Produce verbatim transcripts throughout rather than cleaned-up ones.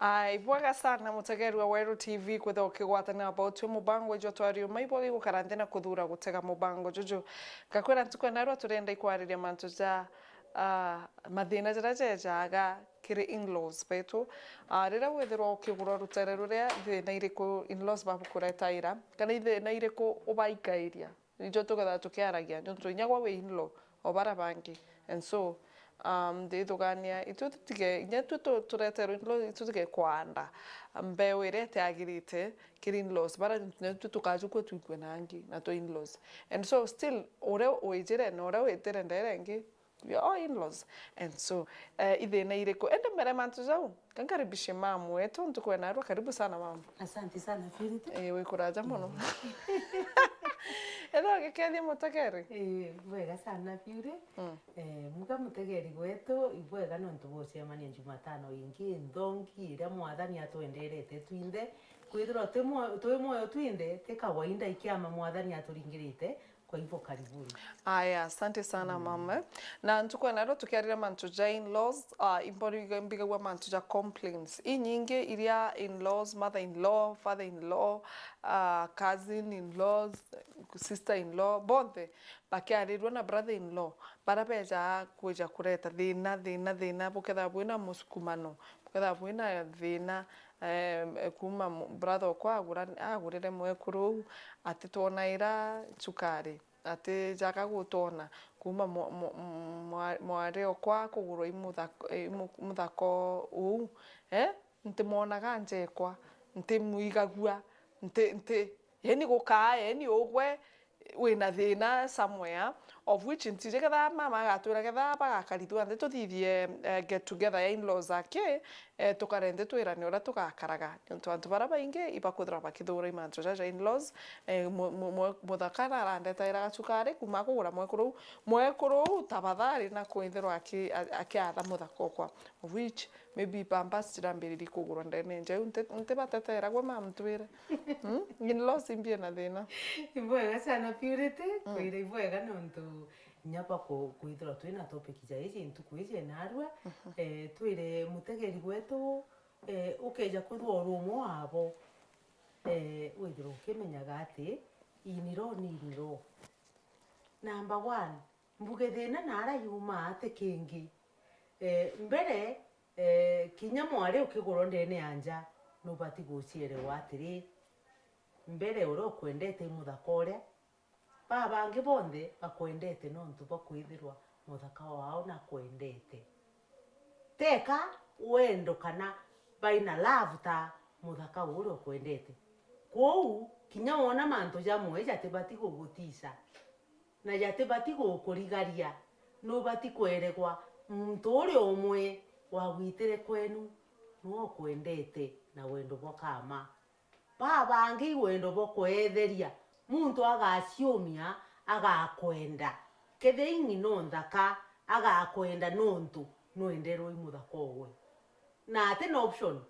Ai, bwega sana mutegeri wa Weru T V kwithirwa ukigwatanira about uyu mubango ijwa twari uma ibwega igukara nthi na kuthura gutega mubango juju. Ngakwira ntuku ya narua turenda ikwariria mantu ja, ah, mathina jaria jejaga kiri in-laws betu. Ah, riria withirwa ukigura rutere ruria, thina iriku in-laws babukuretaira? Kana ithina iriku ubaikairia? Nijo tukethaga tukiaragia, niuntu inya gwa wi in-law o bara bangi. And so, um, ndithugania, itu tutige, inya tu tu-, tureterwe in-law, itu tutige kwanda mbeu iria itiagirite kiri in-laws, bara nitu tukajukua twikue na angi na twa in-laws. And so still, uria wijire na uria witire ndere ingi, we are all in-laws. And so, eh, ithina iriku? Ende mbere mantu jau, kankaribishe mamu wetu, ntuku ya narua, karibu sana mamu. Asante sana, Purity. Eh, wi kuraja muno. Ethwa gikethia mutegeri. Eh, bwega sana, Purity. Mm. Eh, muga mutegeri gwetu, ibwega nontu bwa ucemania Jumatano ingi nthongi iria Mwathani atwenderete twinthe. Kwithirwa twi mwo-, twi mwoyo twinthe, ti kawaida ikiama Mwathani aturingirite. Kwa hivyo, karibuni. Aya, asante sana, mm, mama. Na ntuku ya narua tukiarira mantu ja in-laws, ah, imbori-, mbigagua mantu ja complaints inyingi iria in-laws, mother-in-law, father-in-law, ah, cousin-in-laws, sister-in-law, bonthe bakiarirua na brother-in-law, bara beja kwija kureta thina, thina, thina, bukethira bwina musukumano, bukethira bwina thina, eh, kuma mu-, brother okwa agura-, agurire mwekuru uu, atitwonaira cukari, atijaga gutwona kuma mwa-, mwa-, mwa-, mwari okwa kugurwa i muthako, i mu-, muthako uu, eh? Ntimwonaga njekwa, ntimwigagua, nti-, nti-, yani gukaa, yani ugwe wina thina somewhere, of which ntiji ketha mama agatwira ketha bagakarithua nthi tuthithie, eh, get together ya in-laws ake, eh, tukare nthi twirane uria tugakaraga. Niuntu antu baria baingi ibakwithirwa bakithura i mantu jaja in-laws, eh, mu-, mu-, mu-, muthaka narandetaira gacukari kuma akugura mwekuru uu. Mwekuru uu tabathari na kwithirwa aki-, a-, akiatha muthaka okwa, of which maybe pampers cirambiririe kugurwa ndene njau, nti-, ntibateteragwa, mam, twire. Mm? In-laws imbie na thina. Ibwega sana, Purity, mm, kwira ibwega nontu inya bwa ku-, kwithirwa twina topic ja iji ntuku iji narua, mhm, eh, twire mutegeri gwetu, eh, ukeja kwithirwa uri umwe wabo, eh, withirwa ukimenyaga ati in-law ni in-law. Number one, mbuge thina nara yumaa ti kingi. Eh, mbere, eh, kinya mwari ukigurwa ndene ya nja, nubati gucierewa atiri, mbere uria ukwendete i muthaka uria, baa bangi bonthe bakwendete nontu bwa kwithirwa muthaka wao nakwendete. Teka wendo kana baina love ta muthaka uria ukwendete. Kwou, kinya wona mantu jamwe jatibati gugutisha, na jatibati gukurigaria, nubati kweregwa muntu uria umwe wagwitire kwenu niwe ukwendete na wendo bwa kama. Baa bangi i wendo bwa kweetheria, muntu agaciumia, agakwenda. Kethira i ng'ina o nthaka, agakwenda nontu nwenderwe i muthaka ogwe. Na ati na option.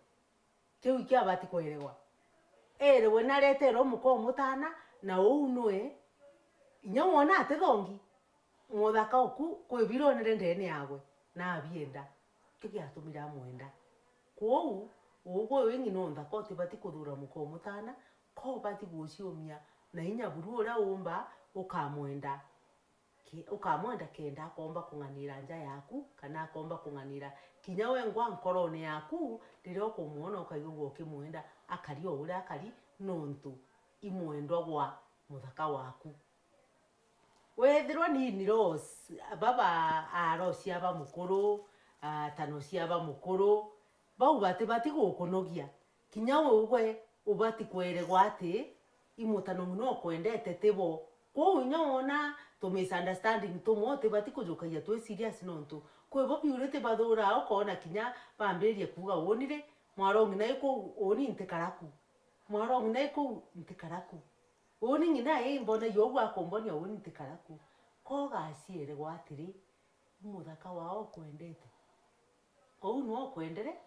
Kiu ikiabati kweregwa. Erewe nareterwe muka umutana, na uu nwe, inya wona atithongi, muthaka oku kwi bironere ndene yagwe, na abienda. Kiu giatumire amwenda. Kwou, ugwe wi ng'ina o nthaka utibati kuthura muka umutana, ka ubati guciumia na inya buru uria umba ukamwenda. Ki-, ukamwenda kenda akomba kung'anira nja yaku, kana akomba kung'anira kinya wengwa nkorone yaku, riria ukumwona ukaigua ukimwenda, akari o uria akari, nontu i mwendwa gwa muthaka waku. Wethirwa ni in-laws, baba arocia ba mukuru, atanocia ba mukuru, bau batibati gukunogia. Kinya ugwe ubati kweregwa ati i mutano ng'ina ukwendete tibo. Kwou inya wona tu misunderstanding tumwe, utibati kujukagia twi serious, nontu kwi bo biuri tibathuraa, ukoona kinya bambiririe kuuga, "Woni ri, mwaro ng'ina i kuu, uuni ntikara ku. Mwaro ng'ina i kuu, ntikara ku. Uuni ng'ina i mbonagia ugu akumbonia, uuni ntikara ku." Ko ugacieregwa atiri, i muthaka wao ukwendete. Kou nwe ukwendere,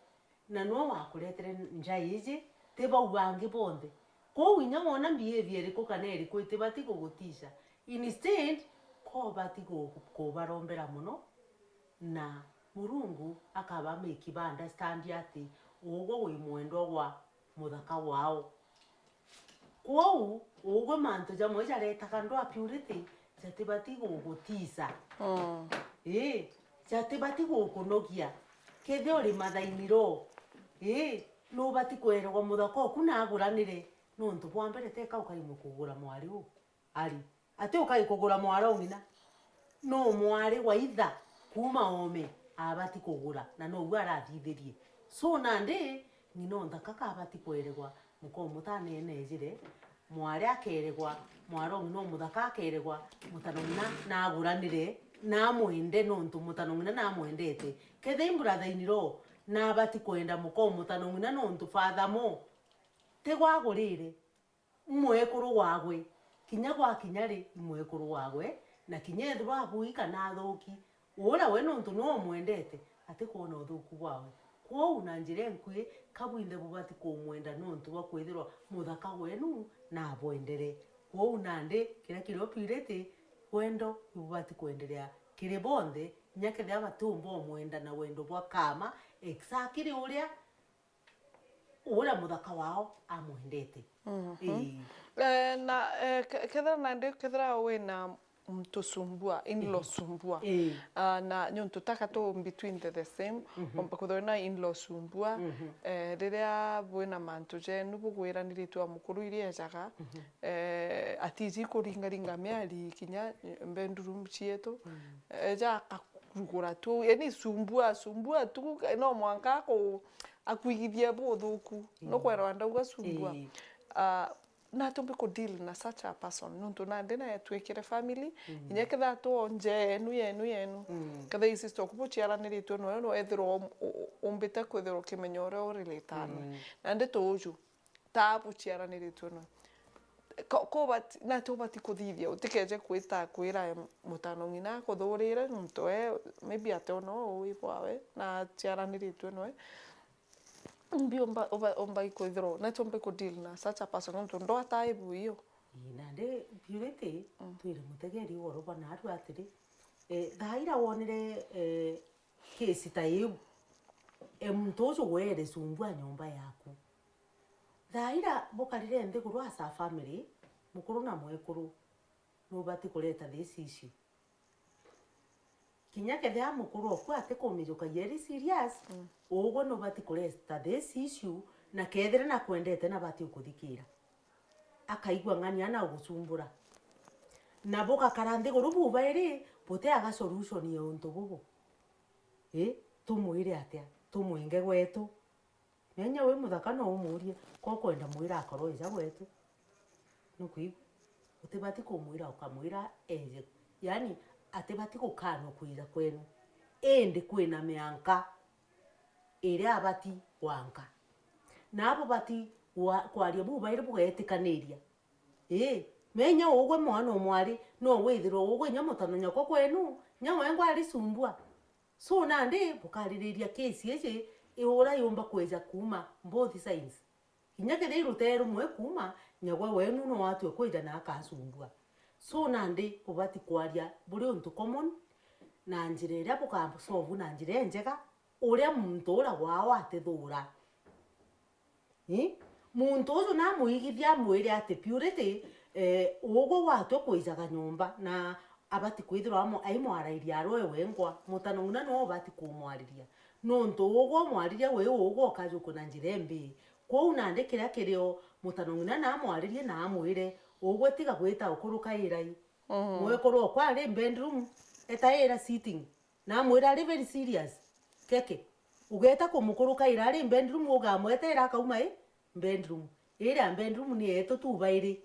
na nwe wakuretere nja iji, ti bau bangi bonthe. Kwou inya wona behavior iriku kana iriku itibati gugutisha. Instead, ko ubati ku-, kubarombera mono, na Murungu akaba make ba understand ati ugwe wi mwendwa gwa muthaka wao. Kwou, ugwe mantu jamwe jaretaga ndwaa purity, jatibati gugutisa. Mm. Ii, jatibati gukunogia. Kethia uri mathaini ro, ii, nubati kwerwa muthaka oku na aguranire, nontu bwa mbere teka ukaimwe kugura mwari u ari. Ati ukai kugura mwara o ng'ina. No mwari wa itha kuuma oome abati kugura, na nouwe arathithirie. So nandi, ng'ina o nthaka kabati kweregwa, muka o mutane neejire, mwari akeregwa, mwara o ng'ina o muthaka akeregwa, mutano ng'ina naguranire, namwende nontu mutano ng'ina namwendete. Kethia i brother-ini ro, nabati kwenda muka o mutano ng'ina nontu father mo, tigwa agurire. Mwekuru wagwe, kinya gwakinya ri, i mwekuru wagwe, na kinya ethirwa abui kana athuki, uria we nontu niwe umwendete, atikwona uthuku bwawe. Kwou na njira inkui, kabwinthe bubati kumwenda nontu bwa kwithirwa muthaka wenu nabwendere. Kwou nandi, kiria kirio purity, wendo ibubati kwenderea kiri bonthe, kinya kethira batiumba umwenda na wendo bwa kaama, exactly uria uria muthaka wao amwendete. Mhm. Ii. Eh, na, eh, ke-, kethira nandi, kethira wina muntu sumbua, in-law sumbua. Ii. Ah, na niuntu taka tu between the, the same, mhm, omba kwithirwa na in-law sumbua. Mhm. Eh, riria bwina mantu jenu bugwiraniritue a mukuru iria ejaga, mhm, eh, atiji kuringaringa miari kinya bedroom cietu. Mm. Eja akarugura tu, yani sumbua, sumbua tu, no mwanka aku-, akwigithie buthuku. Mm. Nukwerwa ndauga sumbua. Ii. Ah, na tumbi ku deal na such a person, nontu nandi naye twikire family, mm, inya ketha twonje yenu, yenu, yenu. Mm. Ketha i sister oku buciaraniritue noe, no ethirwa um-, u-, u-, umbite kwithirwa ukimenya uria u relate noe. Mm. Nandi tuuju, ta buciaraniritue noe. Ko-, ko ubati-, nati ubati kuthithia, utikeje kwita kwira mutano ng'ina akuthurire nontu we, maybe ationa uu wi bwawe, na aciaraniritue noe. Mbi umba, uba, umba ikwithirwa, nati umba iku deal na such a person, nontu ndwata ibu iyo. Ii, nandi Purity, mm, twire mutegeri ugoro bwa naarua atiri, eh, thaa ira wonire, eh, case ta iu, e, muntu uju weere cumbua nyomba yaku. Thaa ira bukarire nthiguru as a family, mukuru na mwekuru, nubati kureta this issue. Kinya kethira mukuru oku atikumijukagia iri serious, mm, ugwe nubati kureta this issue, na kethira nakwendete nabati ukuthikira. Akaigua ng'ania na ugucumbura. Na bugakara nthiguru bubairi, buteaga solution ya untu bubu. Ii, tumwire atia? Tumwinge gwetu. Menya wi muthaka no umurie, ko ukwenda mwira akorwo eja gwetu. Nukwigua? Utibati kumwira ukamwira eje. Yaani, atibati gukanwa kwija kwenu. Indi kwina mianka iria abati gwanka. Na abo bati gwa-, kwaria bubairi bugeetikaniria. Ii, menya ugwe mwana o mwari, no withirwe ugwe inya mutano nyakwa kwenu, nya wengwa ari cumbua. So nandi bukaririria case iji, i uria yumba kwija kuuma both sides. Kinya kethira i rutere rumwe kuuma, nyagwe wenu no atue kwija na akacumbua. So nandi bubati kwaria buri untu common, na njira iria bukasolve na njira injega, uria muntu uria wao atithuura. Ii? Muntu uju namuigithia amwire ati Purity, eh, ugwe watwe kwijaga nyomba na abati kwithirwa amo-, aimwarairia arwe wengwa, mutano ng'ina niwe ubati kumwariria. Nontu ugwe umwariria wi ugwe ukajukwa na njira imbi. Kwou nandi kiria kirio mutano ng'ina na amwaririe na amwire, ugwe tiga gwita ukuruka irai. Mhm. Mwekuru okwa ari bedroom, etaira sitting. Namwira ari very serious. Keke. Ugeeta kumukuruka ira ari bedroom, ugamweta ira akauma i bedroom. Iria bedroom ni yetu tubairi.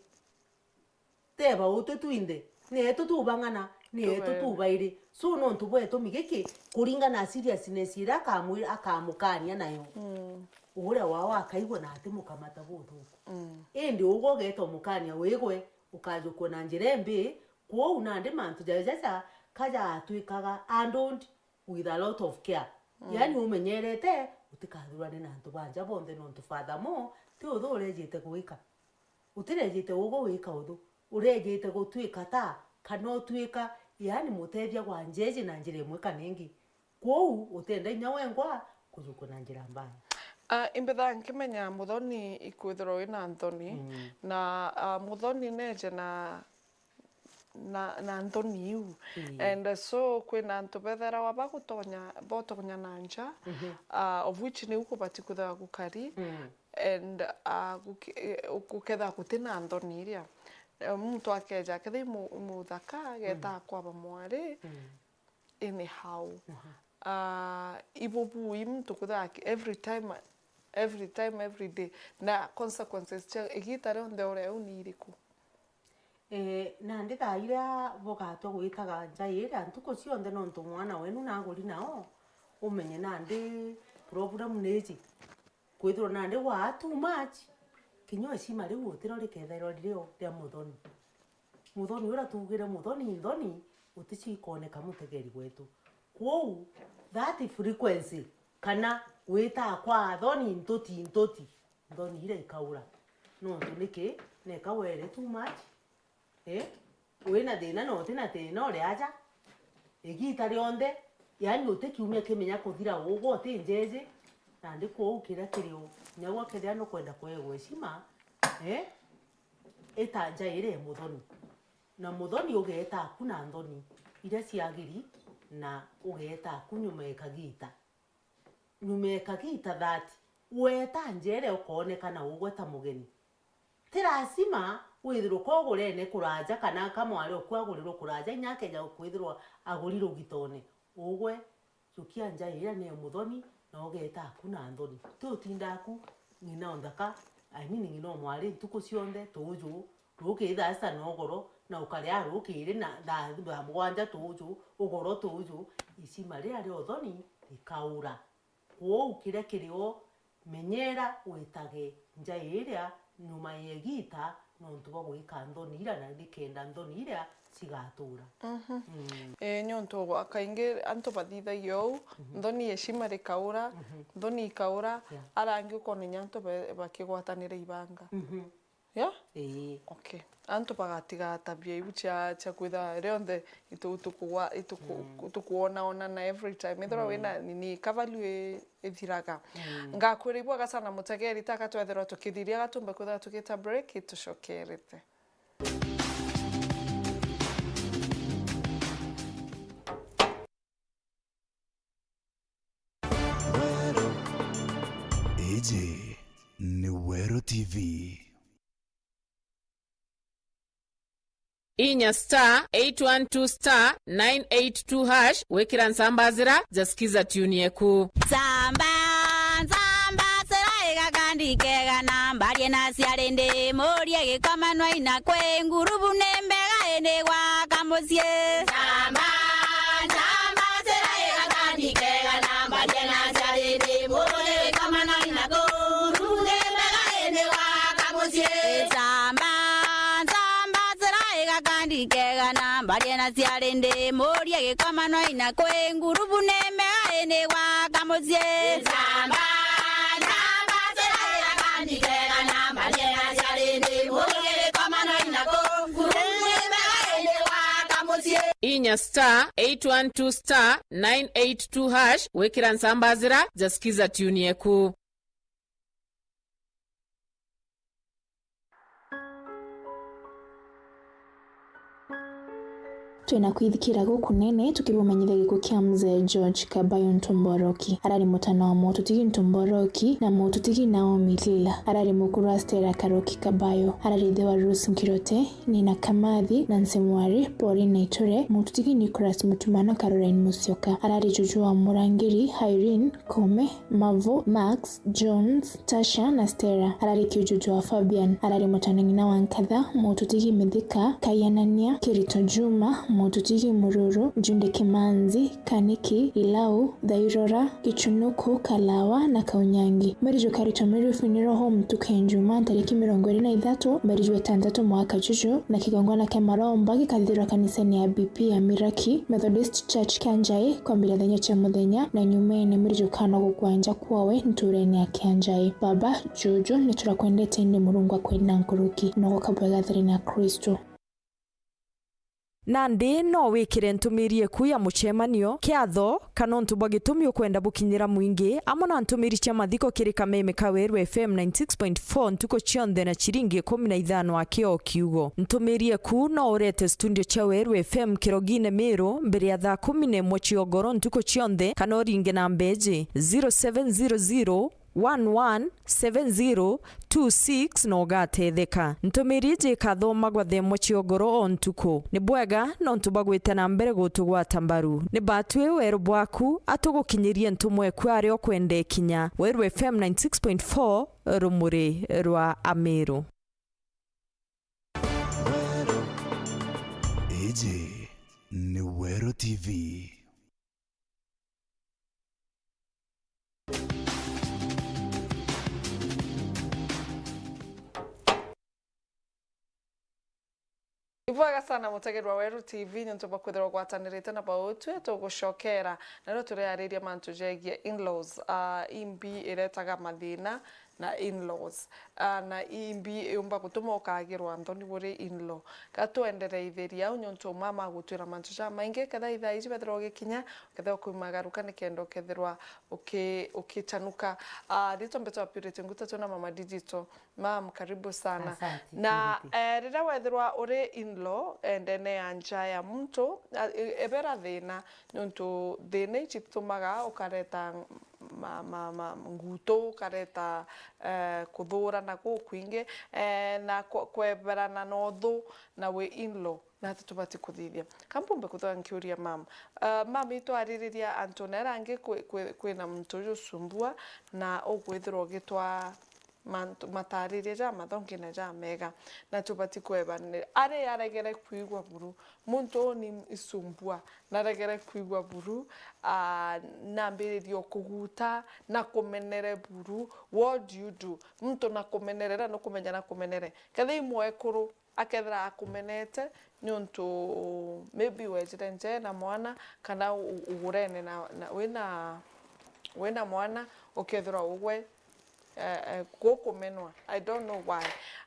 Teba utu twinthe. Ni yetu tubang'ana, ni yetu tubairi. So nontu bwetu migiki, kuringana na seriousness iria akamwira, akamukania nayo. Mm. Uria wao akaigua na atimukamata buthuku. Mm. Indi ugwe ugeeta umukania wigwe, ukajukua na njira imbi, kwou nandi mantu jajaja kajatwikaga handled with a lot of care. Mm. Yaani umenyerete, utikathurane na antu ba nja bonthe nontu furthermore, ti uthu urejite gwika. Utirejite ugwe wika uthu. Urejite gutwika ta, kana utwika, yaani mutethia gwa njeji na njira imwe kana ingi. Kwou, utenda inya wengwa kujukwa na njira mbaya. Ah, imbithaa nkimenya muthoni ikwithirwa wina nthoni, mm, na, ah, muthoni neje na, na, na nthoni iu. Ii. And so, kwina antu betherawa bagutonya, botonya na nja, mhm, ah, of which niu kubati kwithirwa gukari, mm, and, ah, guki-, eh, gukethirwa gutina nthoni iria. Eh, muntu akeja, akethira i mu-, muthaka, ageta, mm, akwaba mwari, mm, anyhow. Mhm. Ah, ibubui muntu kwithirwa aki-, every time, every time, every day. Na consequences cia igita rionthe uria u ni iriku? Eh, nandi thaa iria bugatwa gwitaga nja iria ntuku cionthe, nontu mwana wenu naguri nao, umenye nandi problem ni iji. Kwithirwa nandi waa too much, kinya icima riu utirio rikethairwa ririo ria muthoni. Muthoni uria tuugire muthoni, nthoni, uticio ikoneka mutegeri wetu. Kwou, that frequency, kana gwitaa kwa thoni ntuti ntuti, nthoni iria ikaura. Nontu niki? Neka were too much. Eh? Wina thina na utina thina, uri aja. Igita rionthe, yaani uti kiumia kimenya kuthira ugwe uti njeje, nandi kwou kiria kiri o, kinya gwe kethira nukwenda kuegwa heshima, eh? Ita nja iria e muthoni. Na muthoni ugeeta aku na nthoni iria ciagiri, na ugeeta aku nyuma ya kagita. Nyuma ya kagita that, weeta nja iria ukoonekana ugwe ta mugeni. Ti lazima withirwe ko ugurene kuraja, kana kamwari oku agurirwe kuraja, inya akeja kwithirwa aguri rugitone. Ugwe, jukia nja iria ni muthoni, na ugeeta aku na nthoni. Ti utinda aku, ng'ina o nthaka, I mean, ng'ina o mwari ntuku cionthe, tuuju, ruki thaa sita na ugoro, na ukaria rukiri na thaa, thaa mugwanja tuuju, ugoro tuuju, icima riria ria uthoni rikaura. Kwou kiria kiri o, menyera witage nja iria nyuma ya igita, nontu bwa gwika nthoni iria, na nikenda nthoni iria cigatuura. Mhm. Mm. Ii, niuntu akaingi antu bathithagia uu, mhm, nthoni ya heshima rikaura, mhm, nthoni ikaura, yeah, aria angi ukoona inya antu ba-, bakigwatanira ibanga. Mhm. Yeah? Ii. Okay. Antu bagatiga tabia iu cia, cia kwitha rionthe itu-, itukugwa-, ituku-, mm, itukuonaona na every time. Ethirwa, mm, wina nini, ka value i-, ithiraga. Mm. Ngakwira ibwaga sana mutegeri, taka twethirwa tukithiria gatumbe kwithirwa tugita break, itucokerete. Iji ni Weru T V. Inya star eight one two star nine eight two hash, wikira nsamba zira ja Skiza tune yeku. Nsamba, nsamba, sera igakandi kega na mbarie na ciari ndi murie gikomanwa ina kwi ngurubu ni mbega ini gwaka mucii. Nsamba, nsamba, sera igakandi kega na mbarie na ciari ndi murie gikomanwa ina kwi ngurubu ni mbega ini gwaka mucii. Nsamba, nsamba, sera igakandi kega na mbarie na ciari ndi murie gikomanwa ina kwi ngurubu ni mbega ini gwaka mucii. Nsamba, nsamba, sera igakandi kega na mbarie na ciari ndi murie gikomanwa ina kwi ngurubu ni mbega ini gwaka mucii. Inya star eight one two star nine eight two hash, wikira nsamba zira ja Skiza tune yeku. Twina kwithikira gukunene tukibumenyithia gikuo kia Mzee George Kabayo Ntumboroki. Arari mutana wa Mututigi Ntumboroki na Mututigi Naomi Lila. Arari mukuru wa Stella Karoki Kabayo. Arari ithe wa Rose Nkirote, Nina Kamathi, Nancy Mwari, Pauline Naiture, Mututigi Nicholas Mutumana, Caroline Musyoka. Arari juju wa Murangiri, Irene Kome, Mavo, Max, Jones, Tasha na Stella. Arari kiujuju wa Fabian. Arari mutana ng'ina wa Nkatha, Mututigi Mithika, Kayanania, Kirito Juma, Mututigi Mururu, Junde Kimanzi, Kaniki, Ilau, Thairora, Gichunuku, Kalawa na Kaunyangi. Mbariju karitwa Mary Funeral Home ntuku ya Njumaa ntariki mirongo iri na ithatu mweri jwa itantatu mwaka juju, na kigongona kia maromba gikathithirwa kanisani ya B P ya Miraki Methodist Church Kianjai kwambiria thenya cia muthenya, na nyumene mbariju kana gukwa nja kwawe nturene ya Kianjai. Baba, Juju, niturakwendete indi Murungu akwenda nkuruki, na ugoka bwega thirine ya Kristo. Nandi no wikire ntumiri eku ya mucemanio, kiatho, kana untu bwa gitumi ukwenda bukinyira mwingi, amwe na ntumiri cia mathiko kiri kameme ka Weru F M ninety six point four ntuku cionthe na ciringi ikumi na ithano aki o kiugo. Ntumiri eku no urete studio cia Weru F M Kirogine Miru mbere ya thaa kumi na imwe cia ugoro ntuku cionthe, kana uringe namba iji, zero seven zero zero, one one seven zero two six na ugatetheka. Ntumiri iji ikathomagwa thaa imwe cia ugoro o ntuku. Ni bwega nontu bwa gwita na mbere gutugwata mbaru. Ni batwi weru bwaku, atugukinyirie ntumwa eku aria ukwenda ikinya. Weru F M ninety six point four, rumuri rwa Amiru. Iji ni Weru T V. Ibwega sana mutegerwa Weru T V, niuntu bwa kwithirwa ugwatanirite na bautwi tugucokera, nario turiariria mantu jegie in-laws, ah, imbi iretaga mathina na in-laws. Ah, na imbi iumba gutuma ukagirwa nthoni buri in-law. Ka twendereithirie au, niuntu mama agutwira mantu jamaingi, kethira ithaa iji bethirwa ugikinya, ukethirwa ukiumagaruka nikenda ukethirwa uki-, ukichanuka. Ah, ritwa mbetwa Purity Nguta, twina Mama Digital. Mam, karibu sana. Asante, na, Purity. Eh, riria wethirwa uri in-law, eh, ndene ya nja ya muntu, a-, e-, ebera thina, niuntu thina icitumaga ukareta ma-, ma-, ma-, ngutu, ukareta, eh, kuthurana gukwingi, eh, na kwe-, kweberana na uthu na wi in-law. Nati tubati kuthithia. Ka mpumbe kwithirwa nkiuria mam. Ah, mam, itwaririria antu na aria angi kwi-, kwi-, kwina muntu uju usumbua, na ukwithirwa ugitwa mantu, matariria jamathongi na jamega, na tubati kwebanira. Ari aregere kwigua buru, muntu uu ni isumbua, naregere kwigua buru, ah, nambiririe o kuguta, na kumenere buru. What do you do? Muntu na kumenere, na nukumenya na kumenere. Kethira i mwekuru, akethira akumenete niuntu maybe wejire nje na mwana, kana u-, ugurene na, na, wina, wina mwana, ukethirwa ugwe, eh, eh, gukumenwa. I don't know why.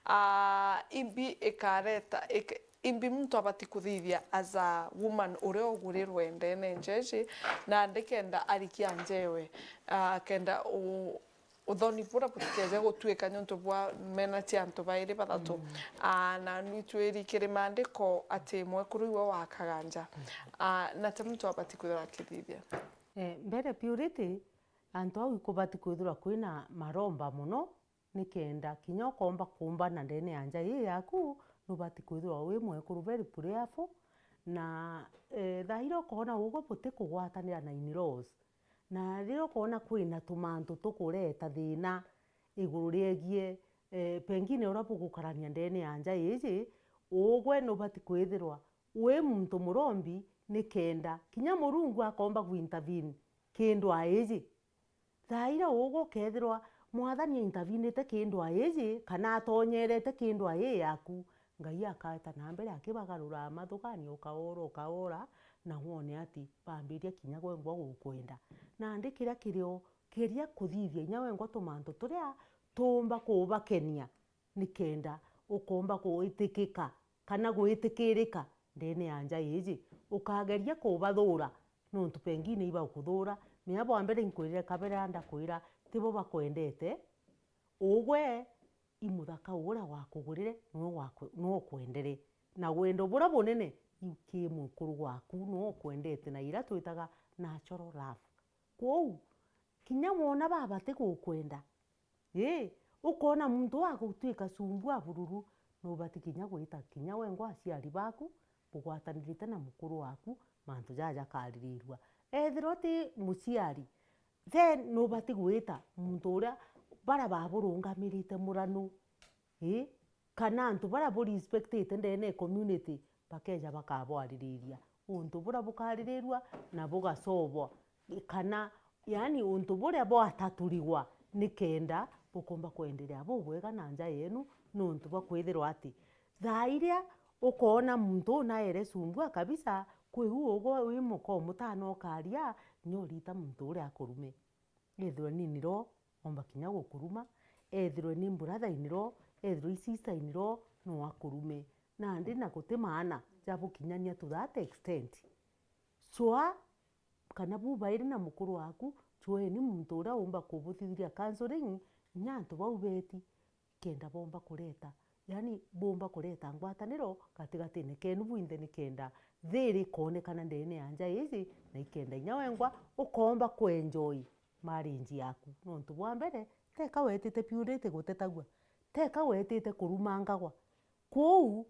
Ah, imbi ikareta, ik-, imbi muntu abati kuthithia as a woman uria ugurirwe ndene njeji, na ndikenda arikia njewe, ah, kenda u-, uthoni buria butikeje gutuika niuntu bwa mena cia antu bairi bathatu. Mm. Ah, na nitwiri kiri maandiko ati mwekuru iwe wakaga nja. Mm. Ah, na ti muntu abati kwithirwa akithithia. Eh, mbere Purity, antu au ikubati kwithirwa kwina maromba mono, nikenda kinya ukomba kuumbana ndene ya nja ii yaku, nubati kwithirwa wi mwekuru very prayerful, na, eh, thaa iria ukoona ugwe butikugwatanira na in-laws, na riria ukoona kwina tumantu tukureta thina iguru riegie, eh, pengine uria bugukarania ndene ya nja iji, ugwe nubati kwithirwa wi muntu murombi, nikenda kinya Murungu akomba gu intervene kindu a iji. Thaa iria ugwe ukethirwa Mwathani aintervenete kindu a iji, kana atonyerete kindu a ii yaku, Ngai akaeta na mbere akibagarura mathugania, ukaora, ukaora, na wone ati bambiria kinya gwengwa gukwenda. Nandi kiria kirio, geria kuthithia inya wengwa tumantu turia tuumba kubakenia, nikenda ukomba gwitikika kana gwitikirika ndene ya nja iji. Ukageria kubathuura, nontu pengine ibagukuthura. Menya bwa mbere inkwirire kabere, ndakwira, tibo bakwendete. Ugwe i muthaka uria wakugurire, niwe wakwe-, niwe ukwendere. Na wendo buria bunene, i ki mwekuru waku, niwe ukwendete, na iria twitaga natural love. Kwou, kinya wona baba ti gukwenda, ii, ukoona muntu uu agutwika cumbu a bururu, nubati kinya gwita kinya wengwa aciari baku, bugwatanirite na mukuru waku, mantu jaja jakaririrua. Ethirwa ti muciari, then nubati gwita muntu uria baria baburungamirite muranu, ii, kana antu baria bu respectite ndene e community, bakeja bakabwaririria untu buria bukaririrua na bugasobwa, kana, yaani, untu buria bwataturigwa, nikenda bukomba kwenderea bubwega na nja yenu, nontu bwa kwithirwa ati thaa iria ukoona muntu uu naere cumbua kabisa, kwi u ugwe wi muka umutana ukaria, nyorita muntu uria akurume. Ethirwe ni in-law, omba kinya gukuruma, ethirwe ni brother in-law, ethirwe i sister in-law, no akurume. Nandi na guti maana, ja bukinyania to that extent. Cua kana bubairi na mukuru waku, cueni muntu uria umba kubuthithiria counseling, inya antu bau beti, kenda bomba kureta, yani, bomba kureta ngwataniro gatigatine kenu bwinthe, ni kenda thiri ikonekana ndene ya nja iji, na ikenda inya wengwa ukomba kuenjoy marriage yaku. Nontu bwa mbere, teka wetite purity gutetagua, teka wetite kurumangagwa. Kwou,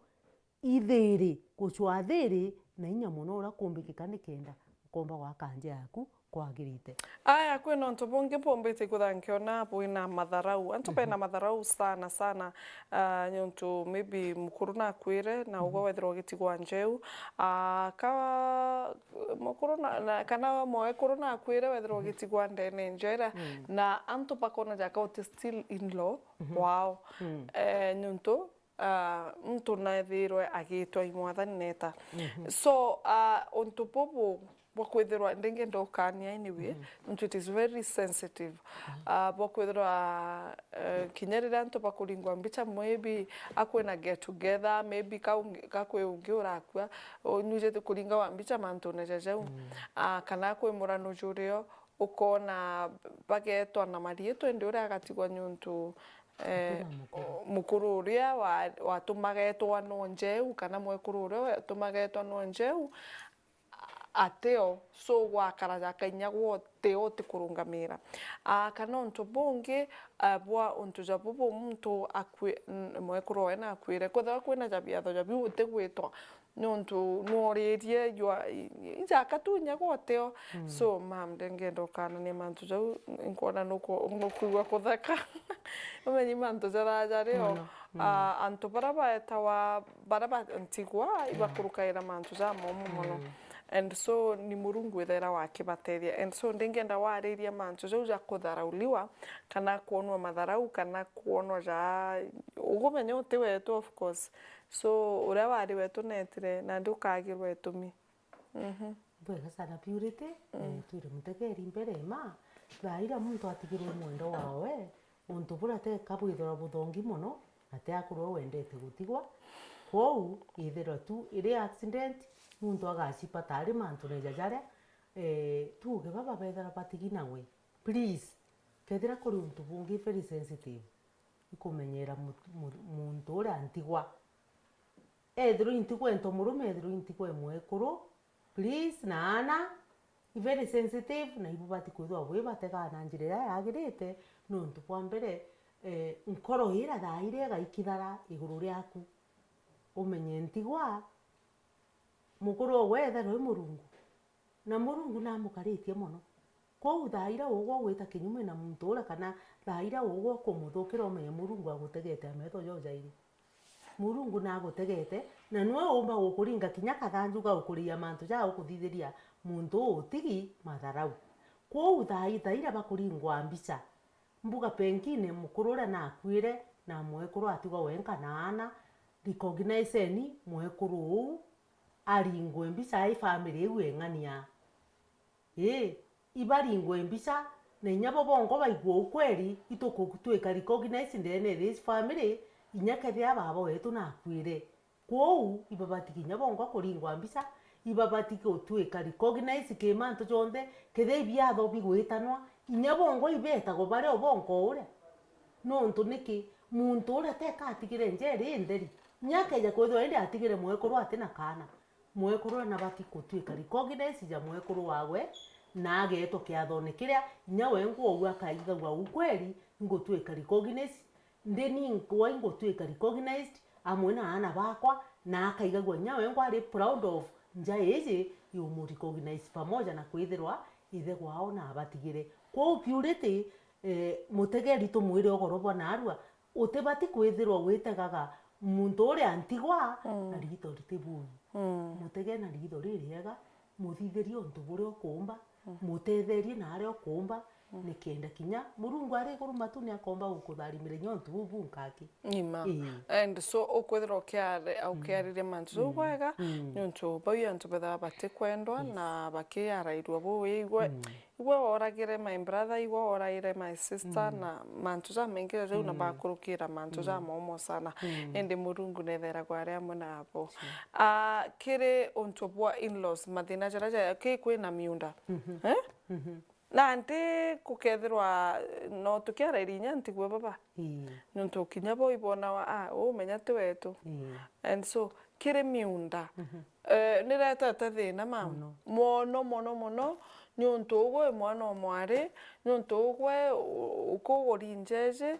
ithiri, gucwa thiri na inya mono uria kumbikika, ni kenda ukomba gwaka nja yaku kwagirite. Aya, kwina untu bungi mbumbite kwithira nkiona bwina matharau. Antu bena matharau sana sana, ah, niuntu maybe mukuru nakwire, na ugwe wethirwa ugitigwa njeu. Ah, ka mukuru na, na, kana mwekuru nakwire, wethirwa ugitigwa ndene njera, na antu bakona jaka uti still in law wao. Eh, niuntu ah, muntu naethirwe agitwa i mwathani neta. So, ah, untu bubu bwa kwithirwa, ndingi ndokania anyway, nontu it is very sensitive. Ah, bwa kwithirwa, eh, kinya riria antu bakuringwa mbicha, maybe akwina get together, maybe ka ungi, ka kwi ungi urakua, unyujite kuringawa mbicha mantune ja jau. Ah, kana kwi murano jurio, ukona bagetwa na mariitwa, indi uria agatigwa niuntu, eh, mukuru uria wa-, watumaga etwa no njeu, kana mwekuru uria watumaga etwa no njeu, atio. So, gwakara jaka inya gwa utio utikurungamira. Ah, kana untu bungi, ah, bwa untu ja bubu muntu akwi-, n-, mwekuru wawe nakwire, kwethirwa kwina ja biatho ja biu utigwitwa, niuntu nworirie jwa, i-, i-, ijaka tu inya gwa utio. So, mam, ndingenda ukanania mantu jau, nkwona nuku-, nukwigua kutheka. Umenyi mantu jaraja rio. Mono. Ah, antu baria baetawa, baria ba ntigwa, ibakurukaira mantu ja momo mono. And so, ni Murungu withaira wakibatethia. And so, ndingenda wariria mantu jau ja kutharauliwa, kana kwonwa matharau, kana kwonwa ja, ugumenya uti wetu, of course. So, uria wari wetu netire, nandi ukagirwa itumi. Mhm. Bwega sana Purity, eh, twire mutegeri mbere ma, thaa iria muntu atigirwe mwendo wawe, untu buria teka bwithirwa buthongi mono, na ti akorwa wendete gutigwa. Kwou, ithirwa tu iri accident, muntu agacipata ari mantune ja jaria, eh, tuuge baba bethirwa batigi nawe. Please, kethira kuri untu bungi very sensitive, ikumenyera mu-, mu-, muntu uria ntigwa. Ethirwa intigwa into murume, ethirwa intigwa e mwekuru, please, na aana, i very sensitive, na ibubati kwithirwa bwibategaa na njira iria yagirite, nontu bwa mbere, eh, nkoro iria thaa iria igaikithara iguru riaku. Umenye ntigwa, mukuru ogwe ethirwa i Murungu. Na Murungu namukaritie mono. Kwou thaa iria ugwa ugwita kinyume na muntu uria, kana thaa iria ugwa ukumuthukira, umenye Murungu agutegete na metho jojairi. Murungu nagutegete, na niwe umba gukuringa kinya kathanju ga ukuriia mantu ja ukuthithiria muntu uu utigi matharau. Kwou thaa i-, thaa iria bakuringwa mbicha, mbuga pengine mukuru uria nakuire na mwekuru atigwa wenka na aana, recognize-ni mwekuru uu, aringwe mbicha ai family iu eng'ania. Ii, ibaringwe mbicha, na inya bo bongo baigua ukweli, itukutwika recognize ndene this family, inya kethia baba wetu nakuire. Kwou, ibabati kinya bongo kuringwa mbicha, ibabati gutwika recognize ki mantu jonthe, kethia ibiatho bigwitanwa, inya bongo ibetagwa baria o bongo uria. Nontu niki? Muntu uria teka atigire njeri intheri, inya akeja kwithirwa indi atigire mwekuru ati na kaana. Mwekuru anabati gutwika recognize ja mwekuru wawe, na agetwa kiathone kiria inya we ngwou akaigagua ukweli, ingutwika recognize, ndi ningwa ingutwika recognized amwe na aana bakwa, na akaigagua inya we ngwa ari proud of nja iji iumu recognize pamoja na kwithirwa ithe gwao na abatigire. Kwou Purity, eh, mutegeri tumwire ugoro bwa narua, utibati kwithirwa witegaga muntu uria ntigwa na riitho riti buui. Mutege na riitho ririega, muthithirie untu buria ukuumba, mutetherie na aria ukuumba, nikenda kinya Murungu ari iguru matu ni akomba gukutharimira inya untu buu bunkaki. Ima. Ii. And so ukwithirwa ukiari-, ukiariria mantu jau bwega, niuntu bau antu bethawa batikwendwa na bakiarairua buu. Igwe, igwe woragire my brother, igwe woragire my sister, na mantu jamaingi jau na bakurukira mantu jamoomo sana. Indi Murungu nethairagwa ari amwe nabo. Ah, kiri untu bwa in-laws, mathina jaria ja, ki kwina miunda. Eh? Nandi gukethirwa no tukiaraira inya ntigwe baba. Ii. Niuntu kinya bo ibonawa, ah, uu menya ti wetu. Ii. And so, kiri miunda, eh, niretete thina, mam. Mono. Mono, mono, mono, niuntu ugwe wi mwana o mwari, niuntu ugwe u-, ukuguri njeje,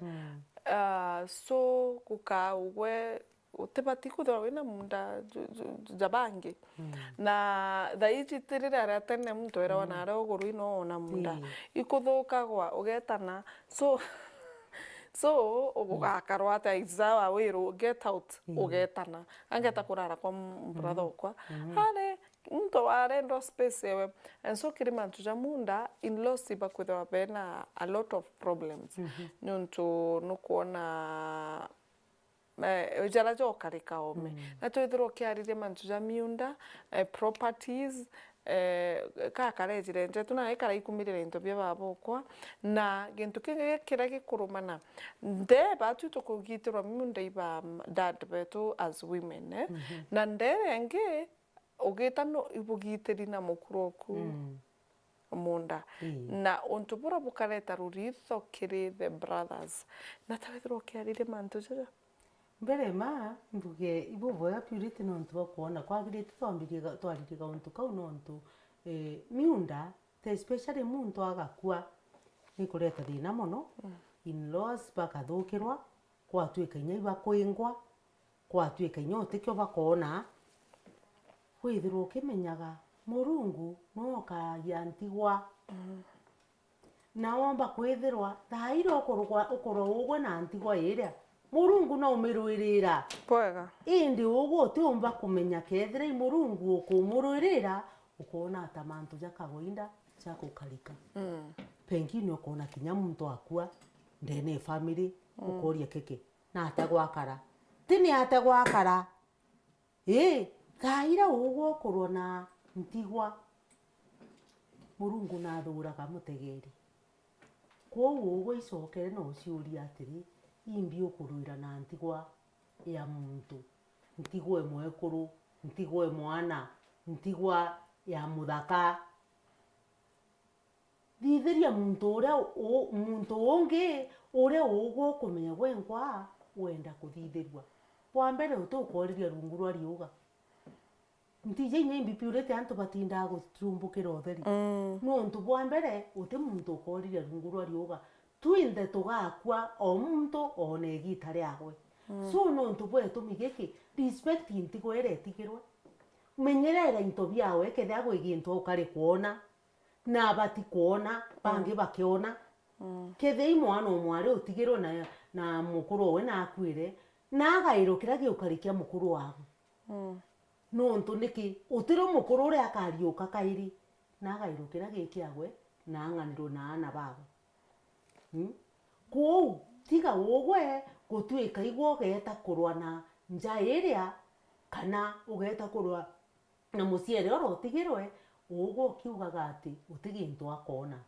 ah, so gukaa ugwe utibati kwithirwa wina munda ju-, ju-, ja bangi. Na thaa iji ti riria ria tene muntu erawa naria uguru ino ona munda. Ii. Ikuthukagwa, ugetana. So, so, ugakarwa atia? It's our way, get out, ugetana. Angeta kurara kwa m-, brother okwa. Ari, muntu arendwa space ewe. And so, kiri mantu ja munda, in-laws ibakwithirwa bena a lot of problems. Niuntu nukwona eh, jara jokarika ome. Na twithirwa ukiariria mantu ja miunda, eh, properties, eh, kakarejire njetu, na ikara ikumirira into bia baba okwa. Na gintu kingi kiria gikurumana, nde batu tukugitirwa miunda iba dad betu as women, eh? Na nde engi ugita no ibugitiri na mukuru oku. Munda. Ii. Na untu bura bukareta ruritho kiri the brothers. Na ta withirwa ukiariria mantu jaja? Mbere ma, mbuge, ibuboya Purity nontu bwa kwona kwagirite twambirie ga-, twaririe gauntu kau nontu, eh, miunda, te especially muntu agakua, nikureta thina mono. In-laws bakathukirwa, kwatuika inya ibakwingwa, kwatuika inya utikio bakoona, withirwa ukimenyaga Murungu nwe ukaagia ntigwa. Na womba kwithirwa thaa iria ukurugwa-, ukurwa ugwe na ntigwa iria, Murungu no umirwirira. Bwega. Indi ugwe utiumba kumenya kethira i Murungu ukumurwirira, ukoona ta mantu ja kawaida ja gukarika. Pengine ukoona kinya muntu akua ndene e family, ukoria kiki, na ategwakara. Ti ni ategwakara. Ii, thaa iria ugwe ukurwa na ntigwa, Murungu nathuuraga mutegeeri. Kwou ugwe icokere na uciuria atiri, imbi ukurwira na ntigwa ya muntu, ntigwa e mwekuru, ntigwa e mwana, ntigwa ya muthaka? Thithiria muntu uria u-, muntu ungi uria ugwe ukumenya gwe nkwa wenda kuthithirua. Bwa mbere, uti ukooriria rungu rwa riuga. Ntiji inya imbi Purity antu batindaa gucumbukira utheri. Nontu bwa mbere, uti muntu ukooriria rungu rwa riuga. Twinthe tugakua, o muntu oone igiita riagwe. So, nontu bwa itumi giki, respect ntigwa iria itigirwe. Menyerera into biawe, kethira gwi gintu ukari kwona, na bati kwona, bangi bakiona. Kethira i mwana o mwari utigirwe na, na mukuru owe na akuire, na agairwa kiria giukari kia mukuru wawe. Nontu niki? Utiro mukuru uria akariuka kairi, na agairwa kiria gi kiagwe, na ang'anirwe na aana bawe. Mm? Kwou, tiga ugwe gutuika igwe ugeeta kurwa na nja iria, kana ugeeta kurwa na muciere uria utigirwe, ugwe ukiugaga ati uti gintu akoona.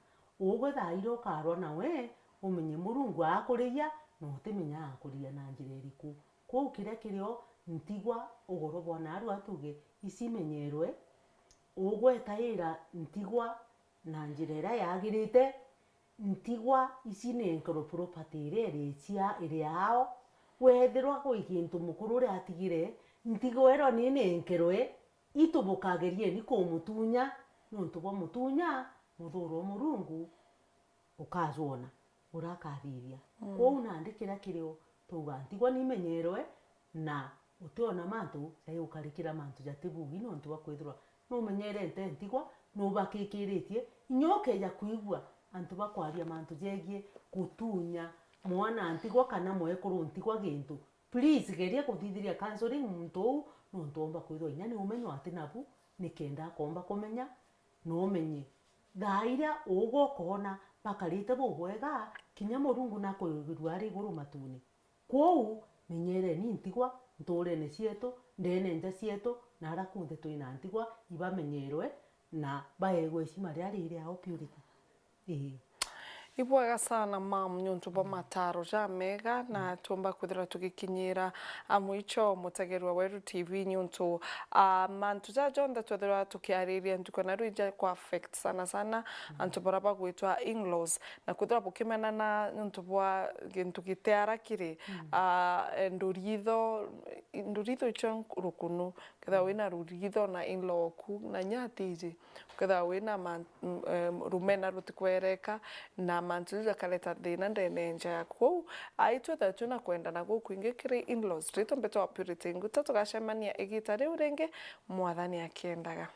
Ugwe thaa iria ukarwa nawe, umenye Murungu aakurigia, na utimenya aakurigia na njira iriku. Kwou kiria kirio ntigwa ugoro bwa naarua tuge, icimenyerwe, ugwe taira ntigwa na njira iria yagirite, ntigwa ici ni enkero property iria iri cia, iri yao. Wethirwa gwi gintu mukuru uria atigire, ntigwa irio ni, ni enkerwe, itu bukagerieni kumutunya, nontu bwa mutunya, muthuro o Murungu ukajwona, uria akathithia. Kwou nandi kiria kirio twauga ntigwa nimenyerwe, na utiona mantu jai ukarikira mantu jati bugi, nontu bwa kwithirwa numenyerete ntigwa, nubakikiritie. Inya ukeja kwigua antu bakwaria mantu jegie gutunya mwana ntigwa kana mwekuru ntigwa gintu, please geria kuthithiria counseling muntu uu, nontu omba kwithirwa inya ni umenyo ati nabu, nikenda akomba kumenya, na umenye thaa iria ugwe ukoona bakarite bubwega, kinya Murungu nakwigirua ari iguru matune. Kwou, menyereni ntigwa ntuurene cietu, ndeene nja cietu, na ara kunthe twina ntigwa, ibamenyerwe na baegwe icima riria riri ao purity. Ii. Ibwega sana, mam, niuntu bwa mataro jamega, na tuumba kwithirwa tugikinyira a mwicho, mutegerwa weru T V, niuntu, ah, mantu ja jonthe twethirwa tukiariria ntuku na rwija kwa affect sana sana antu bara bagwitwa in-laws, na kwithirwa bukimenana niuntu bwa gintu gitiara kiri, ah, eh, nduritho, nduritho icio rukunu, kethira wina ruritho na in-law oku, na nya atiji, kethira wina man-, m-, em, rumena rutikwereka, na mantu jau jakareta thina ndene nja yaku. Kwou, aitwe tha twina kwendana gukwingi kiri in-laws, ritwe mbitwa Purity Nguta, tugacemania igita riu ringi, Mwathani akiendaga.